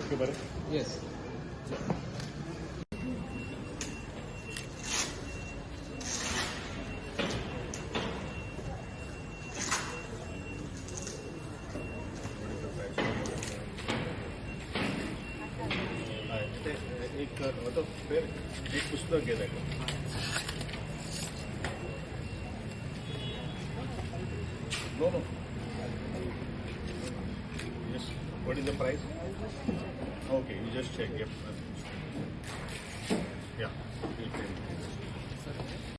Okay बरें. येस. हय, ते एक तो एक पुस्तक घे ताका. No. Yes. What is the price? Okay, you just check. Yep. Yeah. We'll pay.